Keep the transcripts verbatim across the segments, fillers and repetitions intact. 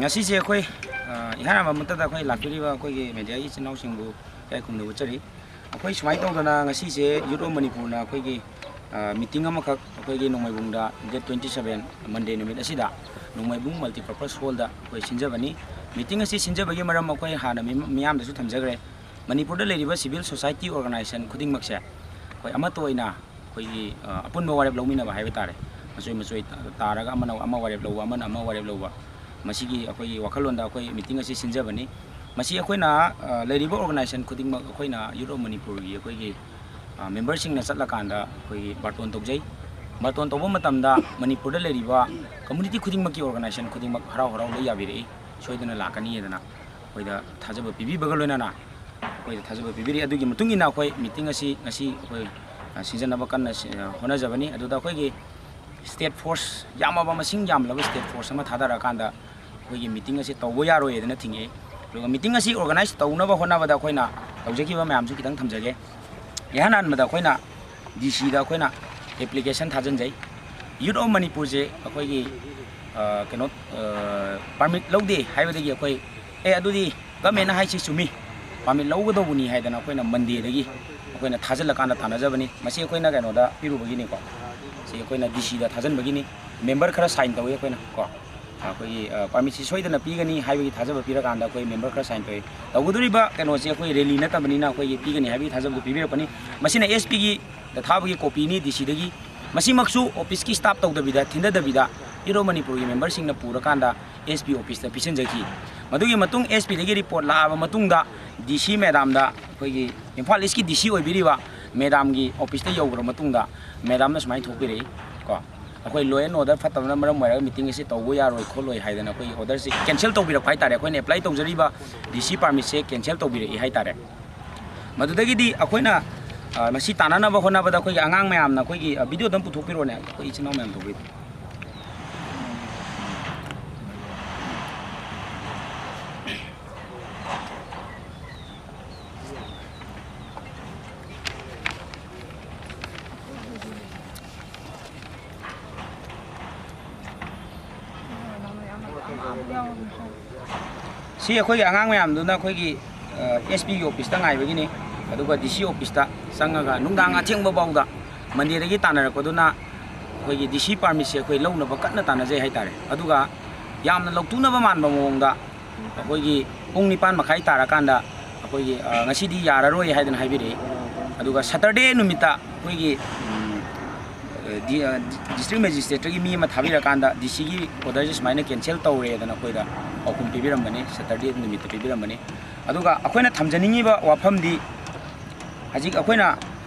ꯉꯁꯤꯁꯦ ꯑꯩꯈꯣꯏ, ꯑ, ꯏꯍꯥꯟ ꯍꯥꯟꯕ ꯃꯛꯇꯗ ꯑꯩꯈꯣꯏ ꯂꯥꯛꯄꯤꯔꯤꯕ ꯑꯩꯈꯣꯏꯒꯤ ꯃꯦꯗꯤꯌꯥꯒꯤ ꯏꯆꯤꯟ ꯏꯅꯥꯎꯁꯤꯡꯕꯨ ꯏꯀꯥꯏ ꯈꯨꯝꯅꯕ ꯎꯠꯆꯔꯤ꯫ ꯑꯩꯈꯣꯏ ꯁꯨꯃꯥꯏꯅ ꯇꯧꯗꯅ ꯉꯁꯤꯁꯦ Youth of ꯃꯅꯤꯄꯨꯔꯅ ꯑꯩꯈꯣꯏꯒꯤ, ꯑ, ꯃꯤꯇꯤꯡ ꯑꯃꯈꯛ ꯑꯩꯈꯣꯏꯒꯤ ꯅꯣꯡꯃꯥꯏꯕꯨꯡꯗ date twenty seven Monday ꯅꯨꯃꯤꯠ ꯑꯁꯤꯗ ꯅꯣꯡꯃꯥꯏꯕꯨꯡ multipurpose hall ꯗ ꯑꯩꯈꯣꯏ ꯁꯤꯟꯖꯕꯅꯤ꯫ ꯃꯤꯇꯤꯡ ꯑꯁꯤ ꯁꯤꯟꯖꯕꯒꯤ ꯃꯔꯝ ꯑꯩꯈꯣꯏ ꯍꯥꯟꯅ ꯃꯤ-, ꯃꯤꯌꯥꯝꯗꯁꯨ ꯊꯝꯖꯈ꯭ꯔꯦ꯫ ꯃꯅꯤꯄꯨꯔꯗ ꯂꯩꯔꯤꯕ civil society organization ꯈꯨꯗꯤꯡꯃꯛꯁꯦ ꯑꯩꯈꯣꯏ ꯑꯃꯠꯇ ꯑꯣꯏꯅ ꯑꯩꯈꯣꯏꯒꯤ, ꯑ, ꯑꯄꯨꯟꯕ ꯋꯥꯔꯦꯞ ꯂꯧꯃꯤꯟꯅꯕ ꯍꯥꯏꯕ ꯇꯥꯔꯦ꯫ ꯃꯆꯣꯏ ꯃꯆꯣꯏ ꯇꯥ-, ꯇꯥꯔꯒ ꯑꯃꯅ ꯑꯃ ꯋꯥꯔꯦꯞ ꯂꯧꯕ, ꯑꯃꯅ ꯑꯃ ꯋꯥꯔꯦꯞ ꯂꯧꯕ, ꯃꯁꯤꯒꯤ ꯑꯩꯈꯣꯏꯒꯤ ꯋꯥꯈꯜꯂꯣꯟꯗ ꯑꯩꯈꯣꯏ ꯃꯤꯇꯤꯡ ꯑꯁꯤ ꯁꯤꯟꯖꯕꯅꯤ꯫ ꯃꯁꯤ ꯑꯩꯈꯣꯏꯅ, ꯑ, ꯂꯩꯔꯤꯕ organization ꯈꯨꯗꯤꯡꯃꯛ ꯑꯩꯈꯣꯏꯅ Youth of ꯃꯅꯤꯄꯨꯔꯒꯤ ꯑꯩꯈꯣꯏꯒꯤ, ꯑ, member ꯁꯤꯡꯅ ꯆꯠꯂꯀꯥꯟꯗ ꯑꯩꯈꯣꯏꯒꯤ ꯕꯥꯔꯇꯣꯟ ꯇꯧꯖꯩ꯫ ꯕꯥꯔꯇꯣꯟ ꯇꯧꯕ ꯃꯇꯝꯗ ꯃꯅꯤꯄꯨꯔꯗ ꯂꯩꯔꯤꯕ community ꯈꯨꯗꯤꯡꯃꯛꯀꯤ organization ꯈꯨꯗꯤꯡꯃꯛ ꯍꯔꯥꯎ ꯍꯔꯥꯎ ꯂꯣꯏ ꯌꯥꯕꯤꯔꯛꯏ, ꯁꯣꯏꯗꯅ ꯂꯥꯛꯀꯅꯤꯗꯅ ꯑꯩꯈꯣꯏꯗ ꯊꯥꯖꯕ ꯄꯤꯕꯤꯕꯒ ꯂꯣꯏꯅꯅ ꯑꯩꯈꯣꯏꯗ ꯊꯥꯖꯕ ꯄꯤꯕꯤꯔꯤ꯫ ꯑꯗꯨꯒꯤ ꯃꯇꯨꯡ ꯏꯟꯅ ꯑꯩꯈꯣꯏ ꯃꯤꯇꯤꯡ ꯑꯁꯤ ꯉꯁꯤ ꯑꯩꯈꯣꯏ, ꯑ, ꯁꯤꯟꯖꯅꯕ ꯀꯟꯅ ꯁꯤ-, ꯑ, ꯍꯣꯠꯅꯖꯕꯅꯤ꯫ ꯑꯗꯨꯗ ꯑꯩꯈꯣꯏꯒꯤ ꯁ꯭ꯇꯦꯠ ꯐꯣꯔꯁ, ꯌꯥꯝꯃꯕ, ꯃꯁꯤꯡ ꯌꯥꯝꯂꯕ ꯁ꯭ꯇꯦꯠ ꯐꯣꯔꯁ ꯑꯃ ꯊꯥꯗꯔꯀꯥꯟꯗ ꯑꯩꯈꯣꯏꯒꯤ ꯃꯤꯇꯤꯡ ꯑꯁꯤ ꯇꯧꯕ ꯌꯥꯔꯣꯏꯗꯅ ꯊꯤꯡꯉꯛꯏ꯫ ꯑꯗꯨꯒ ꯃꯤꯇꯤꯡ ꯑꯁꯤ ꯑꯣꯔꯒꯅꯥꯏꯖ ꯇꯧꯅꯕ ꯍꯣꯠꯅꯕꯗ ꯑꯩꯈꯣꯏꯅ ꯇꯧꯖꯈꯤꯕ ꯃꯌꯥꯝꯁꯨ ꯈꯤꯇꯪ ꯊꯝꯖꯒꯦ꯫ ꯏꯍꯥꯟ ꯍꯥꯟꯕꯗ ꯑꯩꯈꯣꯏꯅ ꯗꯤ ꯁꯤꯗ ꯑꯩꯈꯣꯏꯅ ꯑꯦꯄ꯭ꯂꯤꯀꯦꯁꯟ ꯊꯥꯖꯤꯟꯖꯩ꯫ ꯌꯨꯠ ꯑꯣꯐ ꯃꯅꯤꯄꯨꯔꯁꯦ ꯑꯩꯈꯣꯏꯒꯤ, ꯑ, ꯀꯩꯅꯣ, ꯄꯥꯔꯃꯤꯠ ꯂꯧꯗꯦ ꯍꯥꯏꯕꯗꯒꯤ ꯑꯩꯈꯣꯏ, "ꯑꯦ, ꯑꯗꯨꯗꯤ ꯒꯃꯦꯟꯅ ꯍꯥꯏꯁꯤ ꯆꯨꯝꯃꯤ, ꯄꯥꯔꯃꯤꯠ ꯂꯧꯒꯗꯧꯕꯅꯤ" ꯍꯥꯏꯗꯅ ꯑꯩꯈꯣꯏꯅ ꯃꯟꯗꯦꯗꯒꯤ ꯑꯩꯈꯣꯏꯅ ꯊꯥꯖꯤꯜꯂꯀꯥꯟꯗ ꯇꯥꯟꯅꯖꯕꯅꯤ꯫ ꯃꯁꯤ ꯑꯩꯈꯣꯏꯅ ꯀꯩꯅꯣꯗ ꯄꯤꯔꯨꯕꯒꯤꯅꯤꯀꯣ꯫ ꯁꯤ ꯑꯩꯈꯣꯏꯅ ꯗꯤ ꯁꯤꯗ ꯊꯥꯖꯤꯟꯕꯒꯤꯅꯤ꯫ ꯃꯦꯝꯕꯔ ꯈꯔ ꯁꯥꯏꯟ ꯇꯧꯏ ꯑꯩꯈꯣꯏꯅ ꯀꯣ꯫ ꯑꯩꯈꯣꯏꯒꯤ, ꯑ, ꯄꯥꯔꯃꯤꯠꯁꯤ ꯁꯣꯏꯗꯅ ꯄꯤꯒꯅꯤ ꯍꯥꯏꯕꯒꯤ ꯊꯥꯖꯕ ꯄꯤꯔꯀꯥꯟꯗ ꯑꯩꯈꯣꯏ ꯃꯦꯝꯕꯔ ꯈꯔ ꯁꯥꯏꯟ ꯇꯧꯏ꯫ ꯇꯧꯒꯗꯧꯔꯤꯕ ꯀꯩꯅꯣꯁꯦ ꯑꯩꯈꯣꯏ ꯔꯦꯂꯤ ꯅꯠꯇꯕꯅꯤꯅ ꯑꯩꯈꯣꯏꯒꯤ ꯄꯤꯒꯅꯤ ꯍꯥꯏꯕꯒꯤ ꯊꯥꯖꯕꯗꯨ ꯄꯤꯕꯤꯔꯛꯄꯅꯤ꯫ ꯃꯁꯤꯅ ꯑꯦꯁ ꯄꯤꯒꯤ ꯊꯥꯕꯒꯤ ꯀꯣꯄꯤꯅꯤ ꯗꯤ ꯁꯤꯗꯒꯤ꯫ ꯃꯁꯤꯃꯛꯁꯨ ꯑꯣꯐꯤꯁꯀꯤ ꯁ꯭ꯇꯥꯐ ꯇꯧꯗꯕꯤꯗ, ꯊꯤꯟꯊꯗꯕꯤꯗ ꯌꯨꯠ ꯑꯣꯐ ꯃꯅꯤꯄꯨꯔꯒꯤ ꯃꯦꯝꯕꯔꯁꯤꯡꯅ ꯄꯨꯔꯀꯥꯟꯗ ꯑꯦꯁ ꯄꯤ ꯑꯣꯐꯤꯁꯇ ꯄꯤꯁꯤꯟꯖꯈꯤ꯫ ꯃꯗꯨꯒꯤ ꯃꯇꯨꯡ ꯑꯦꯁ ꯄꯤꯗꯒꯤ ꯔꯤꯄꯣꯔꯠ ꯂꯥꯛꯑꯕ ꯃꯇꯨꯡꯗ ꯗꯤ ꯁꯤ ꯃꯦꯗꯥꯝꯗ, ꯑꯩꯈꯣꯏꯒꯤ ꯏꯝꯐꯥꯜ ꯏꯁꯀꯤ ꯗꯤ ꯁꯤ ꯑꯣꯏꯕꯤꯔꯤꯕ ꯃꯦꯗꯥꯝꯒꯤ ꯑꯣꯐꯤꯁꯇ ꯌꯧꯈ꯭ꯔ ꯃꯇꯨꯡꯗ ꯃꯦꯗꯥꯝꯅ ꯁꯨꯃꯥꯏꯅ ꯊꯣꯛꯄꯤꯔꯛꯏ ꯀꯣ꯫ "ꯑꯩꯈꯣꯏ law and order ꯐꯠꯇꯕꯅ ꯃꯔꯝ ꯑꯣꯏꯔꯒ ꯃꯤꯇꯤꯡ ꯑꯁꯤ ꯇꯧꯕ ꯌꯥꯔꯣꯏ ꯈꯣꯠꯂꯣꯏ" ꯍꯥꯏꯗꯅ ꯑꯩꯈꯣꯏꯒꯤ ꯑꯣꯔꯗꯔꯁꯤ ꯀꯦꯟꯁꯦꯜ ꯇꯧꯕꯤꯔꯛꯄ ꯍꯥꯏꯇꯥꯔꯦ꯫ ꯑꯩꯈꯣꯏꯅ ꯑꯦꯄ꯭ꯂꯥꯏ ꯇꯧꯖꯔꯤꯕ ꯗꯤ ꯁꯤ ꯄꯥꯔꯃꯤꯠꯁꯦ ꯀꯦꯟꯁꯦꯜ ꯇꯧꯕꯤꯔꯛꯏ ꯍꯥꯏꯇꯥꯔꯦ꯫ ꯃꯗꯨꯗꯒꯤꯗꯤ ꯑꯩꯈꯣꯏꯅ, ꯑ, ꯃꯁꯤ ꯇꯥꯟꯅꯅꯕ ꯍꯣꯠꯅꯕꯗ ꯑꯩꯈꯣꯏꯒꯤ ꯑꯉꯥꯡ ꯃꯌꯥꯝꯅ ꯑꯩꯈꯣꯏꯒꯤ, ꯑ, ꯚꯤꯗꯤꯑꯣꯗꯣ ꯑꯝ ꯄꯨꯊꯣꯛꯄꯤꯔꯣꯅꯦ, ꯑꯩꯈꯣꯏ ꯏꯆꯤꯟ ꯏꯅꯥꯎ ꯃꯌꯥꯝ ꯇꯧꯕꯤꯗꯣ꯫ ꯁꯤ ꯑꯩꯈꯣꯏꯒꯤ ꯑꯉꯥꯡ ꯃꯌꯥꯝꯗꯨꯅ ꯑꯩꯈꯣꯏꯒꯤ, ꯑ, ꯑꯦꯁ ꯄꯤꯒꯤ ꯑꯣꯐꯤꯁꯇ ꯉꯥꯏꯕꯒꯤꯅꯤ꯫ ꯑꯗꯨꯒ ꯗꯤ ꯁꯤ ꯑꯣꯐꯤꯁꯇ ꯆꯪꯉꯒ ꯅꯨꯡꯗꯥꯡ ꯑꯊꯦꯡꯕ ꯐꯥꯎꯗ ꯃꯟꯗꯦꯗꯒꯤ ꯇꯥꯟꯅꯔꯛꯄꯗꯨꯅ ꯑꯩꯈꯣꯏꯒꯤ ꯗꯤ ꯁꯤ ꯄꯥꯔꯃꯤꯠꯁꯦ ꯑꯩꯈꯣꯏ ꯂꯧꯅꯕ ꯀꯟꯅ ꯇꯥꯟꯅꯖꯩ ꯍꯥꯏꯇꯥꯔꯦ꯫ ꯑꯗꯨꯒ ꯌꯥꯝꯅ ꯂꯧꯊꯣꯛꯅꯕ ꯃꯥꯟꯕ ꯃꯑꯣꯡꯗ ꯑꯩꯈꯣꯏꯒꯤ ꯄꯨꯡ ꯅꯤꯄꯥꯟ ꯃꯈꯥꯏ ꯇꯥꯔꯀꯥꯟꯗ ꯑꯩꯈꯣꯏꯒꯤ, ꯑ, "ꯉꯁꯤꯗꯤ ꯌꯥꯔꯔꯣꯏ" ꯍꯥꯏꯗꯅ ꯍꯥꯏꯕꯤꯔꯛꯏ꯫ ꯑꯗꯨꯒ ꯁꯇꯔꯗꯦ ꯅꯨꯃꯤꯠꯇ ꯑꯩꯈꯣꯏꯒꯤ, ꯎꯝ, ꯑ, ꯗꯤ-, ꯑ, ꯗꯤꯁꯇ꯭ꯔꯤꯛ ꯃꯦꯖꯤꯁꯇ꯭ꯔꯦꯠꯇꯒꯤ ꯃꯤ ꯑꯃ ꯊꯥꯕꯤꯔꯀꯥꯟꯗ ꯗꯤ ꯁꯤꯒꯤ ꯑꯣꯔꯗꯔꯁꯦ ꯁꯨꯃꯥꯏꯅ ꯀꯦꯟꯁꯦꯜ ꯇꯧꯔꯦꯗꯅ ꯑꯩꯈꯣꯏꯗ ꯄꯥꯎꯈꯨꯝ ꯄꯤꯕꯤꯔꯝꯕꯅꯤ, ꯁꯇꯔꯗꯦ ꯅꯨꯃꯤꯠꯇ ꯄꯤꯕꯤꯔꯝꯕꯅꯤ꯫ ꯑꯗꯨꯒ ꯑꯩꯈꯣꯏꯅ ꯊꯝꯖꯅꯤꯡꯉꯤꯕ ꯋꯥꯐꯝꯗꯤ, ꯍꯧꯖꯤꯛ ꯑꯩꯈꯣꯏꯅ,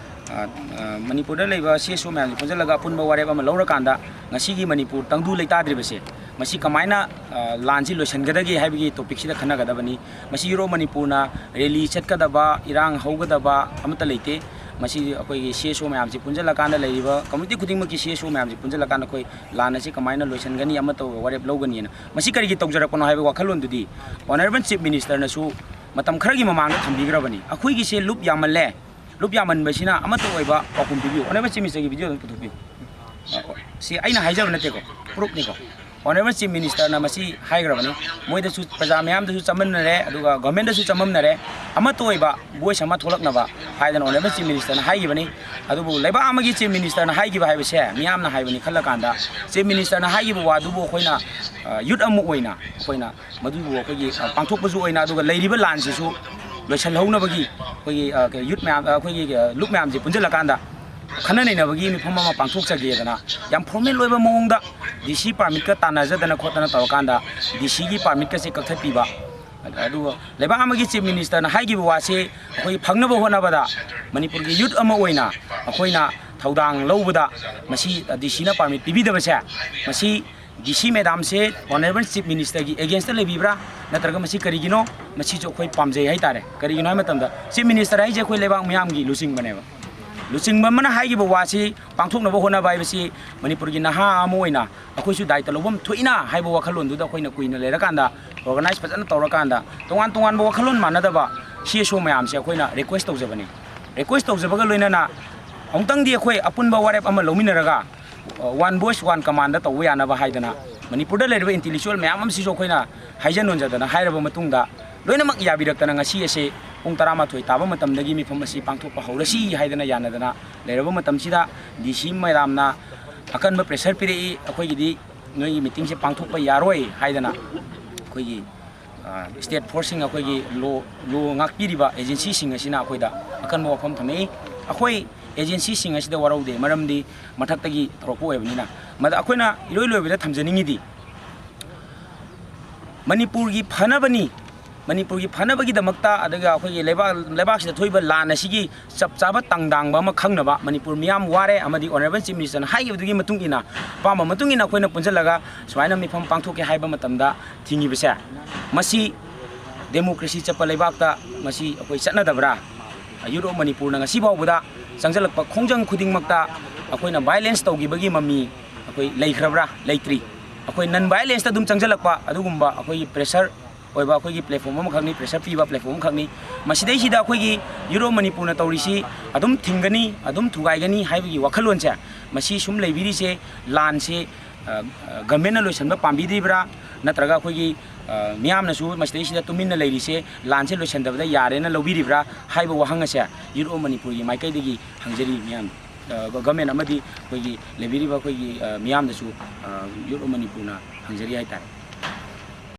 ꯑ, ꯑ, ꯃꯅꯤꯄꯨꯔꯗ ꯂꯩꯕ ꯁꯤ ꯑꯦꯁ ꯑꯣ ꯃꯌꯥꯝꯁꯤ ꯄꯨꯟꯁꯤꯜꯂꯒ ꯑꯄꯨꯟꯕ ꯋꯥꯔꯦꯞ ꯑꯃ ꯂꯧꯔꯀꯥꯟꯗ ꯉꯁꯤꯒꯤ ꯃꯅꯤꯄꯨꯔ ꯇꯪꯗꯨ ꯂꯩꯇꯥꯗ꯭ꯔꯤꯕꯁꯦ, ꯃꯁꯤ ꯀꯃꯥꯏꯅ, ꯑ, ꯂꯥꯟꯁꯤ ꯂꯣꯏꯁꯤꯟꯒꯗꯒꯦ ꯍꯥꯏꯕꯒꯤ ꯇꯣꯄꯤꯛꯁꯤꯗ ꯈꯟꯅꯒꯗꯕꯅꯤ꯫ ꯃꯁꯤ ꯌꯨꯠ ꯑꯣꯐ ꯃꯅꯤꯄꯨꯔꯅ ꯔꯦꯂꯤ ꯆꯠꯀꯗꯕ, ꯏꯔꯥꯡ ꯍꯧꯒꯗꯕ ꯑꯃꯠꯇ ꯂꯩꯇꯦ꯫ ꯃꯁꯤ ꯑꯩꯈꯣꯏꯒꯤ ꯁꯤ ꯑꯦꯁ ꯑꯣ ꯃꯌꯥꯝꯁꯤ ꯄꯨꯟꯁꯤꯜꯂꯀꯥꯟꯗ, ꯂꯩꯔꯤꯕ ꯀꯝꯃ꯭ꯌꯨꯅꯤꯇꯤ ꯈꯨꯗꯤꯡꯃꯛꯀꯤ ꯁꯤ ꯑꯦꯁ ꯑꯣ ꯃꯌꯥꯝꯁꯤ ꯄꯨꯟꯁꯤꯜꯂꯀꯥꯟꯗ ꯑꯩꯈꯣꯏ ꯂꯥꯟ ꯑꯁꯤ ꯀꯃꯥꯏꯅ ꯂꯣꯏꯁꯤꯟꯒꯅꯤ, ꯑꯃ ꯇꯧꯕ ꯋꯥꯔꯦꯞ ꯂꯧꯒꯅꯤꯅ꯫ ꯃꯁꯤ ꯀꯔꯤꯒꯤ ꯇꯧꯖꯔꯛꯄꯅꯣ ꯍꯥꯏꯕ ꯋꯥꯈꯜꯂꯣꯟꯗꯨꯗꯤ ꯑꯣꯅꯔꯦꯕꯜ ꯆꯤꯐ ꯃꯤꯅꯤꯁꯇꯔꯅꯁꯨ ꯃꯇꯝ ꯈꯔꯒꯤ ꯃꯃꯥꯡꯗ ꯊꯝꯕꯤꯈ꯭ꯔꯕꯅꯤ꯫ ꯑꯩꯈꯣꯏꯒꯤꯁꯦ ꯂꯨꯞ ꯌꯥꯝꯃꯜꯂꯦ, ꯂꯨꯞ ꯌꯥꯝꯃꯟꯕꯁꯤꯅ ꯑꯃꯠꯇ ꯑꯣꯏꯕ ꯄꯥꯎꯈꯨꯝ ꯄꯤꯕꯤꯌꯨ꯫ ꯑꯣꯅꯔꯦꯕꯜ ꯆꯤꯐ ꯃꯤꯅꯤꯁꯇꯔꯒꯤ ꯚꯤꯗꯤꯑꯣ ꯑꯗꯨꯝ ꯄꯨꯊꯣꯛꯄꯤꯌꯨ꯫ ꯁꯤ ꯑꯩꯅ ꯍꯥꯏꯖꯕ ꯅꯠꯇꯦꯀꯣ, ꯄ꯭ꯔꯨꯞꯅꯤꯀꯣ꯫ ꯑꯣꯅꯔꯦꯕꯜ ꯆꯤꯐ ꯃꯤꯅꯤꯁꯇꯔꯅ ꯃꯁꯤ ꯍꯥꯏꯈ꯭ꯔꯕꯅꯤ꯫ ꯃꯣꯏꯗꯁꯨ, ꯄ꯭ꯔꯖꯥ ꯃꯌꯥꯝꯗꯁꯨ ꯆꯃꯝꯅꯔꯦ, ꯑꯗꯨꯒ ꯒꯚꯔꯟꯃꯦꯟꯗꯁꯨ ꯆꯃꯝꯅꯔꯦ꯫ ꯑꯃꯠꯇ ꯑꯣꯏꯕ ꯚꯣꯏꯁ ꯑꯃ ꯊꯣꯛꯂꯛꯅꯕ ꯍꯥꯏꯗꯅ ꯑꯣꯅꯔꯦꯕꯜ ꯆꯤꯐ ꯃꯤꯅꯤꯁꯇꯔꯅ ꯍꯥꯏꯈꯤꯕꯅꯤ꯫ ꯑꯗꯨꯕꯨ ꯂꯩꯕꯥꯛ ꯑꯃꯒꯤ ꯆꯤꯐ ꯃꯤꯅꯤꯁꯇꯔꯅ ꯍꯥꯏꯈꯤꯕ ꯍꯥꯏꯕꯁꯦ ꯃꯤꯌꯥꯝꯅ ꯍꯥꯏꯕꯅꯤ ꯈꯜꯂꯀꯥꯟꯗ, ꯆꯤꯐ ꯃꯤꯅꯤꯁꯇꯔꯅ ꯍꯥꯏꯈꯤꯕ ꯋꯥꯗꯨꯕꯨ ꯑꯩꯈꯣꯏꯅ, ꯑ, ꯌꯨꯠ ꯑꯃ ꯑꯣꯏꯅ ꯑꯩꯈꯣꯏꯅ ꯃꯗꯨꯕꯨ ꯑꯩꯈꯣꯏꯒꯤ, ꯑ, ꯄꯥꯡꯊꯣꯛꯄꯁꯨ ꯑꯣꯏꯅ, ꯑꯗꯨꯒ ꯂꯩꯔꯤꯕ ꯂꯥꯟꯁꯤꯁꯨ ꯂꯣꯏꯁꯤꯜꯍꯧꯅꯕꯒꯤ ꯑꯩꯈꯣꯏꯒꯤ, ꯑ, ꯀꯩ, ꯌꯨꯠ ꯃꯌꯥꯝ, ꯑ, ꯑꯩꯈꯣꯏꯒꯤ, ꯑ, ꯂꯨꯞ ꯃꯌꯥꯝꯁꯦ ꯄꯨꯟꯁꯤꯜꯂꯀꯥꯟꯗ ꯈꯟꯅ ꯅꯩꯅꯕꯒꯤ ꯃꯤꯐꯝ ꯑꯃ ꯄꯥꯡꯊꯣꯛꯆꯒꯦꯗꯅ ꯌꯥꯝ ꯐꯣꯔꯃꯦꯜ ꯑꯣꯏꯕ ꯃꯑꯣꯡꯗ ꯗꯤ ꯁꯤ ꯄꯥꯔꯃꯤꯠꯀ ꯇꯥꯟꯅꯖꯗꯅ ꯈꯣꯠꯇꯅ ꯇꯧꯔꯀꯥꯟꯗ ꯗꯤ ꯁꯤꯒꯤ ꯄꯥꯔꯃꯤꯠꯀꯁꯦ ꯀꯛꯊꯠꯄꯤꯕ꯫ ꯑꯗꯨꯒ ꯂꯩꯕꯥꯛ ꯑꯃꯒꯤ ꯆꯤꯐ ꯃꯤꯅꯤꯁꯇꯔꯅ ꯍꯥꯏꯈꯤꯕ ꯋꯥꯁꯦ ꯑꯩꯈꯣꯏ ꯐꯪꯅꯕ ꯍꯣꯠꯅꯕꯗ ꯃꯅꯤꯄꯨꯔꯒꯤ ꯌꯨꯠ ꯑꯃ ꯑꯣꯏꯅ ꯑꯩꯈꯣꯏꯅ ꯊꯧꯗꯥꯡ ꯂꯧꯕꯗ ꯃꯁꯤ ꯗꯤ ꯁꯤꯅ ꯄꯥꯔꯃꯤꯠ ꯄꯤꯕꯤꯗꯕꯁꯦ, ꯃꯁꯤ ꯗꯤ ꯁꯤ ꯃꯦꯗꯥꯝꯁꯦ ꯑꯣꯅꯔꯦꯕꯜ ꯆꯤꯐ ꯃꯤꯅꯤꯁꯇꯔꯒꯤ ꯑꯦꯒꯦꯟꯁꯇ ꯂꯩꯕꯤꯕ꯭ꯔꯥ, ꯅꯠꯇ꯭ꯔꯒ ꯃꯁꯤ ꯀꯔꯤꯒꯤꯅꯣ? ꯃꯁꯤꯁꯨ ꯑꯩꯈꯣꯏ ꯄꯥꯝꯖꯩ ꯍꯥꯏꯇꯥꯔꯦ꯫ ꯀꯔꯤꯒꯤꯅꯣ ꯍꯥꯏꯕ ꯃꯇꯝꯗ ꯆꯤꯐ ꯃꯤꯅꯤꯁꯇꯔ ꯍꯥꯏꯁꯦ ꯑꯩꯈꯣꯏ ꯂꯩꯕꯥꯛ ꯃꯤꯌꯥꯝꯒꯤ ꯂꯨꯆꯤꯡꯕꯅꯦꯕ꯫ ꯂꯨꯆꯤꯡꯕ ꯑꯃꯅ ꯍꯥꯏꯈꯤꯕ ꯋꯥꯁꯤ ꯄꯥꯡꯊꯣꯛꯅꯕ ꯍꯣꯠꯅꯕ ꯍꯥꯏꯕꯁꯤ ꯃꯅꯤꯄꯨꯔꯒꯤ ꯅꯍꯥ ꯑꯃ ꯑꯣꯏꯅ ꯑꯩꯈꯣꯏꯁꯨ ꯗꯥꯏꯇ ꯂꯧꯐꯝ ꯊꯣꯛꯏꯅ ꯍꯥꯏꯕ ꯋꯥꯈꯜꯂꯣꯟꯗꯨꯗ ꯑꯩꯈꯣꯏꯅ ꯀꯨꯏꯅ ꯂꯩꯔꯀꯥꯟꯗ ꯑꯣꯔꯒꯅꯥꯏꯁ ꯐꯖꯅ ꯇꯧꯔꯀꯥꯟꯗ ꯇꯣꯉꯥꯟ ꯇꯣꯉꯥꯟꯕ ꯋꯥꯈꯜꯂꯣꯟ ꯃꯥꯟꯅꯗꯕ ꯁꯤ ꯑꯦꯁ ꯑꯣ ꯃꯌꯥꯝꯁꯦ ꯑꯩꯈꯣꯏꯅ ꯔꯤꯀ꯭ꯋꯦꯁ ꯇꯧꯖꯕꯅꯤ꯫ ꯔꯤꯀ꯭ꯋꯦꯁ ꯇꯧꯖꯕꯒ ꯂꯣꯏꯅꯅ ꯑꯃꯨꯛꯇꯪꯗꯤ ꯑꯩꯈꯣꯏ ꯑꯄꯨꯟꯕ ꯋꯥꯔꯦꯞ ꯑꯃ ꯂꯧꯃꯤꯟꯅꯔꯒ, ꯋꯥꯟ ꯚꯣꯏꯁ ꯋꯥꯟ ꯀꯃꯥꯟꯗ ꯇꯧꯕ ꯌꯥꯅꯕ ꯍꯥꯏꯗꯅ ꯃꯅꯤꯄꯨꯔꯗ ꯂꯩꯔꯤꯕ ꯏꯟꯇꯦꯂꯦꯛꯆꯨꯋꯦꯜ ꯃꯌꯥꯝ ꯑꯃꯁꯤꯁꯨ ꯑꯩꯈꯣꯏꯅ ꯍꯥꯏꯖ ꯅꯣꯟꯖꯗꯅ ꯍꯥꯏꯔꯕ ꯃꯇꯨꯡꯗ ꯂꯣꯏꯅꯃꯛ ꯌꯥꯕꯤꯔꯛꯇꯅ ꯉꯁꯤ ꯑꯁꯦ ꯄꯨꯡ ꯇꯔꯥꯃꯥꯊꯣꯏ ꯇꯥꯕ ꯃꯇꯝꯗꯒꯤ ꯃꯤꯐꯝ ꯑꯁꯤ ꯄꯥꯡꯊꯣꯛꯄ ꯍꯧꯔꯁꯤ ꯍꯥꯏꯗꯅ ꯌꯥꯅꯗꯅ ꯂꯩꯔꯕ ꯃꯇꯝꯁꯤꯗ ꯗꯤ ꯁꯤ ꯃꯦꯗꯥꯝꯅ ꯑꯀꯟꯕ ꯄ꯭ꯔꯦꯁꯔ ꯄꯤꯔꯛꯏ꯫ ꯑꯩꯈꯣꯏꯒꯤꯗꯤ ꯅꯣꯏꯒꯤ ꯃꯤꯇꯤꯡꯁꯦ ꯄꯥꯡꯊꯣꯛꯄ ꯌꯥꯔꯣꯏ ꯍꯥꯏꯗꯅ ꯑꯩꯈꯣꯏꯒꯤ, ꯑ, ꯁ꯭ꯇꯦꯠ ꯐꯣꯔꯁꯁꯤꯡ, ꯑꯩꯈꯣꯏꯒꯤ ꯂꯣ, ꯂꯣ ꯉꯥꯛꯄꯤꯔꯤꯕ ꯑꯦꯖꯦꯟꯁꯤꯁꯤꯡ ꯑꯁꯤꯅ ꯑꯩꯈꯣꯏꯗ ꯑꯀꯟꯕ ꯋꯥꯐꯝ ꯊꯝꯃꯛꯏ꯫ ꯑꯩꯈꯣꯏ ꯑꯦꯖꯦꯟꯁꯤꯁꯤꯡ ꯑꯁꯤꯗ ꯋꯥꯔꯧꯗꯦ, ꯃꯔꯝꯗꯤ ꯃꯊꯛꯇꯒꯤ ꯇꯧꯔꯛꯄ ꯑꯣꯏꯕꯅꯤꯅ꯫ ꯃꯗ ꯑꯩꯈꯣꯏꯅ ꯏꯔꯣꯏ ꯂꯣꯏꯕꯗ ꯊꯝꯖꯅꯤꯡꯉꯤꯗꯤ, ꯃꯅꯤꯄꯨꯔꯒꯤ ꯐꯅꯕꯅꯤ, ꯃꯅꯤꯄꯨꯔꯒꯤ ꯐꯅꯕꯒꯤꯗꯃꯛꯇ, ꯑꯗꯨꯒ ꯑꯩꯈꯣꯏꯒꯤ ꯂꯩꯕꯥꯛ, ꯂꯩꯕꯥꯛꯁꯤꯗ ꯊꯣꯛꯏꯕ ꯂꯥꯟ ꯑꯁꯤꯒꯤ ꯆꯞ ꯆꯥꯕ ꯇꯥꯡꯗꯥꯡꯕ ꯑꯃ ꯈꯪꯅꯕ ꯃꯅꯤꯄꯨꯔ ꯃꯤꯌꯥꯝ ꯋꯥꯔꯦ, ꯑꯃꯗꯤ ꯑꯣꯅꯔꯦꯕꯜ ꯆꯤꯐ ꯃꯤꯅꯤꯁꯇꯔꯅ ꯍꯥꯏꯈꯤꯕꯗꯨꯒꯤ ꯃꯇꯨꯡ ꯏꯟꯅ, ꯑꯄꯥꯝꯕ ꯃꯇꯨꯡ ꯏꯟꯅ ꯑꯩꯈꯣꯏꯅ ꯄꯨꯟꯁꯤꯜꯂꯒ ꯁꯨꯃꯥꯏꯅ ꯃꯤꯐꯝ ꯄꯥꯡꯊꯣꯛꯀꯦ ꯍꯥꯏꯕ ꯃꯇꯝꯗ ꯊꯤꯡꯉꯤꯕꯁꯦ, ꯃꯁꯤ ꯗꯦꯃꯣꯀ꯭ꯔꯦꯁꯤ ꯆꯠꯄ ꯂꯩꯕꯥꯛꯇ ꯃꯁꯤ ꯑꯩꯈꯣꯏ ꯆꯠꯅꯗꯕ꯭ꯔꯥ? Youth of Manipurꯅ ꯉꯁꯤ ꯐꯥꯎꯕꯗ ꯆꯪꯁꯤꯜꯂꯛꯄ ꯈꯣꯡꯖꯪ ꯈꯨꯗꯤꯡꯃꯛꯇ ꯑꯩꯈꯣꯏꯅ violence ꯇꯧꯈꯤꯕꯒꯤ ꯃꯃꯤ ꯑꯩꯈꯣꯏ ꯂꯩꯈ꯭ꯔꯕ꯭ꯔꯥ? ꯂꯩꯇ꯭ꯔꯤ꯫ ꯑꯩꯈꯣꯏ non violenceꯇ ꯑꯗꯨꯝ ꯆꯪꯁꯤꯜꯂꯛꯄ ꯑꯗꯨꯒꯨꯝꯕ ꯑꯩꯈꯣꯏꯒꯤ pressure ꯑꯣꯏꯕ ꯑꯩꯈꯣꯏꯒꯤ platform ꯑꯃꯈꯛꯅꯤ, pressure ꯄꯤꯕ platform ꯑꯃꯈꯛꯅꯤ꯫ ꯃꯁꯤꯗꯩꯁꯤꯗ ꯑꯩꯈꯣꯏꯒꯤ Youth of Manipurꯅ ꯇꯧꯔꯤꯁꯤ ꯑꯗꯨꯝ ꯊꯤꯡꯒꯅꯤ, ꯑꯗꯨꯝ ꯊꯨꯒꯥꯏꯒꯅꯤ ꯍꯥꯏꯕꯒꯤ ꯋꯥꯈꯜꯂꯣꯟꯁꯦ, ꯃꯁꯤ ꯁꯨꯝ ꯂꯩꯕꯤꯔꯤꯁꯦ, ꯂꯥꯟꯁꯦ, ꯑ, ꯑ, governmentꯅ ꯂꯣꯏꯁꯤꯟꯕ ꯄꯥꯝꯕꯤꯗ꯭ꯔꯤꯕ꯭ꯔꯥ? ꯅꯠꯇ꯭ꯔꯒ ꯑꯩꯈꯣꯏꯒꯤ, ꯑ, ꯃꯤꯌꯥꯝꯅꯁꯨ ꯃꯁꯤꯗꯩꯁꯤꯗ ꯇꯨꯃꯤꯟꯅ ꯂꯩꯔꯤꯁꯦ ꯂꯥꯟꯁꯦ ꯂꯣꯏꯁꯤꯟꯗꯕꯗ ꯌꯥꯔꯦꯅ ꯂꯧꯕꯤꯔꯤꯕ꯭ꯔꯥ ꯍꯥꯏꯕ ꯋꯥꯍꯪ ꯑꯁꯦ Youth of Manipurꯒꯤ ꯃꯥꯏꯀꯩꯗꯒꯤ ꯍꯪꯖꯔꯤ ꯃꯤꯌꯥꯝ, ꯑ, government ꯑꯃꯗꯤ ꯑꯩꯈꯣꯏꯒꯤ ꯂꯩꯕꯤꯔꯤꯕ ꯑꯩꯈꯣꯏꯒꯤ, ꯑ, ꯃꯤꯌꯥꯝꯗꯁꯨ, ꯑ, Youth of Manipurꯅ ꯍꯪꯖꯔꯤ ꯍꯥꯏꯇꯥꯔꯦ꯫